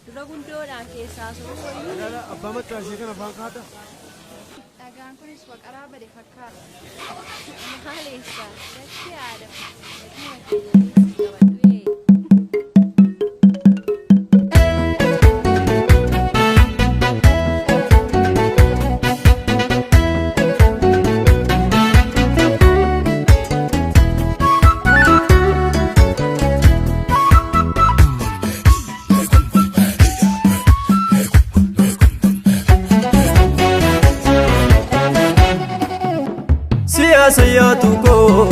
Dura gundoodhaan keessaa soosooyyuu. Ilaala abbaa maccaa ishee kana afaan kaadha. Dhagaan kunis waqaraa bade fakkaata. Maaleessa dachee haadha. Gatii makkeenyatti qabadhu ee. Siyaasa yaatu koo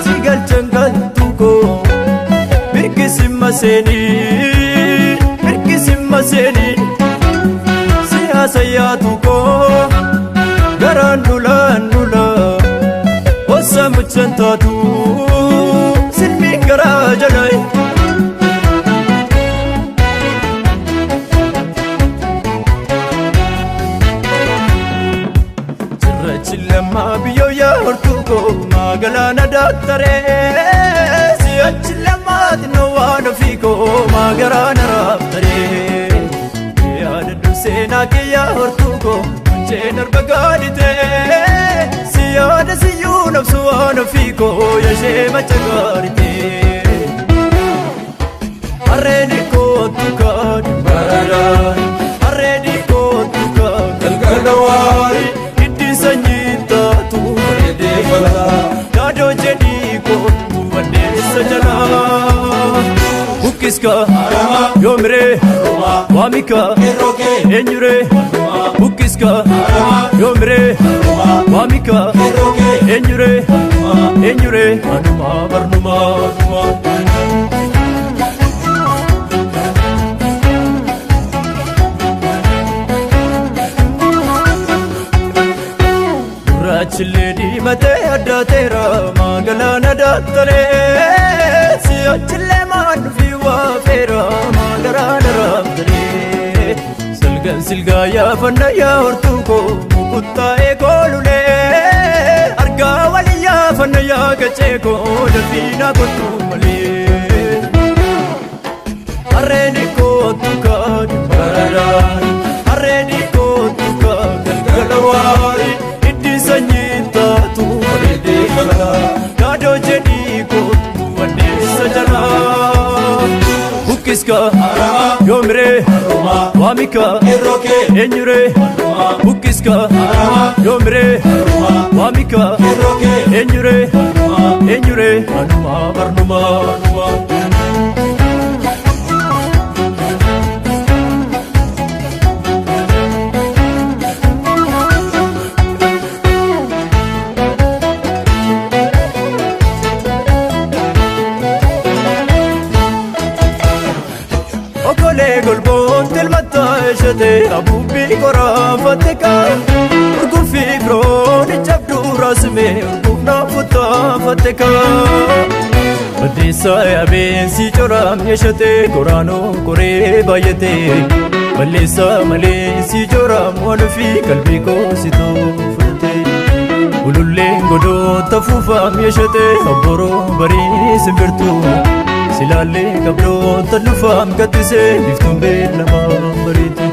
si galchan galtu koo mirkisimma seenii mirkisimma seenii siyaasa yaatu koo garaan dhulaan dhula ossa muchan taatu silmiin garaa jalaa. Cirrachi lammaa biyyoo yaa hortuu koo maagalaana daaktaree si'achi lammaa xinnoo waan ofii koo maagaraana raabtaree yaadadhu seenaa kiyyaa hortuu koo munceen arba gaaditee si yaada siyyuu nabsu waan ofii koo yashee macha gaaritee. Harreen kootu kaadhi baradaan harreen kootu kaadhi galgala waari hiddi sanyii taatu bareedee balaa daadoo jedhii kootu baddeessa jalaa. Bukkiska yoomiree waamika eenyuree bukkiska yoomiree waamika eenyuree eenyuree anumaa barnumaa. Gurraachillee diimatee addaateera maagalaana daaktaree si'achillee maan dhufii waafeera maagaraana raabtaree silgan silgaa yaafanna yaa hortuu koo mukuttaa'ee koolulee argaa walii yaafanna yaa gacee koo dafiinaa kottuu malee. Harreen kootu kaadhi baradaan harreen kootu kaadhi galgala waari hiddi sanyii taatu bareedee galaa daadoo jedhii kootu addeessa jalaa. Bukkiska yoomiree waamika eenyuree bukkiska yoomiree waamika eenyuree eenyuree anumaa barnumaa. Okolee golboon tilmataa ishee abuubbii qoraafatte kaa urguffii biroon cabduu raasumee urguuf naafuttaafatte kaa. Baddeessaa yaabeensi coraam yeeshatee koraanoo koree baay'atee balleessaa malee si coraam waan ofii qalbii koositoo fudhatee. Ululleen godoota fuufaam yeeshatee obboroo barii simbirtuu. Silaallee qabdoota lufaam gaddisee biftuun beelamaa bareedu.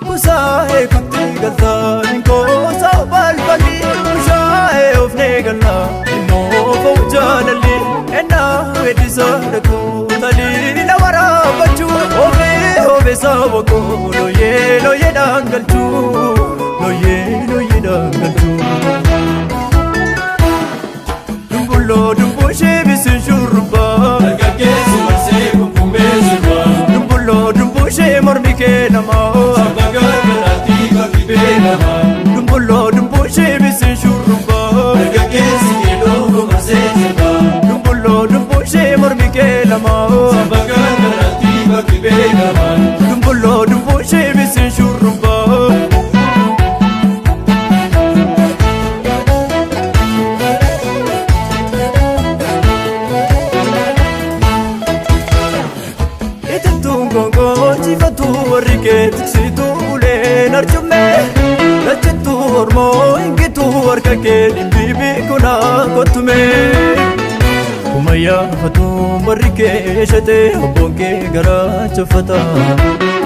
Kusaa'ee kutti galtaa inkoosaa balballi bushaa'ee ofnee galaa immoo fa'u jaalalli ennaa weeddisaa dhaquu taliila waraabachuu ofii obeessaa boqoo looyee looyee dhangalchuu looyee looyee dhangalchuu. Dumbulloo dumbushee bisin shurrubbaa Dargaggeessi marsee kumkummee sirbaa. Dumbulloo dumbushee mormi kee namaa. Sabba gargaraatti bakki beekamaa. Dumbulloo dumbushee bisin shurrubbaa Dargaggeessi keelloo marsee sirbaa. Dumbulloo dumbushee mormi kee namaa. Sabba gargaraatti bakki beekamaa. Dumbulloo dumbushee bisin shurrubbaa. Itittuun gongoonjifatu warri kee tiksituu uleen arjummee lachittuu ormoo hingituu harka kee dhimbiibii kunaa kottume. Kumayyaa fatuu marri kee shatee obboon kee garaa chaffata.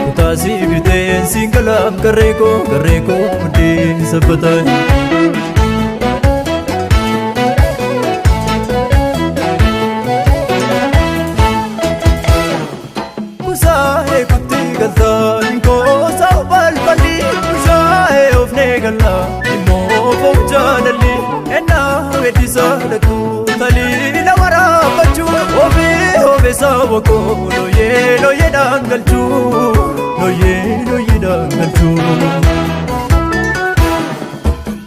Kutaasii bitee siin galaam garree koo garree koo muddee sabbata. Kusaa'ee kutti galtaa inkoosa balballi bushaa'ee ofnee galla immoo foon jaalalli ennaa weeddisaa dhaquu taliila waraabbachuu ofii obeessaa boqoo looyee looyeedhaan galchuu looyee looyeedhaan galchuu.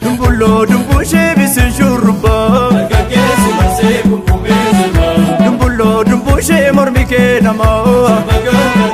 Dumbulloo dumbushee bisin shurrubbaa. Dargaggeessi marsee kumkumee sirba. Dumbulloo dumbushee mormi kee namaa. Magaalaa.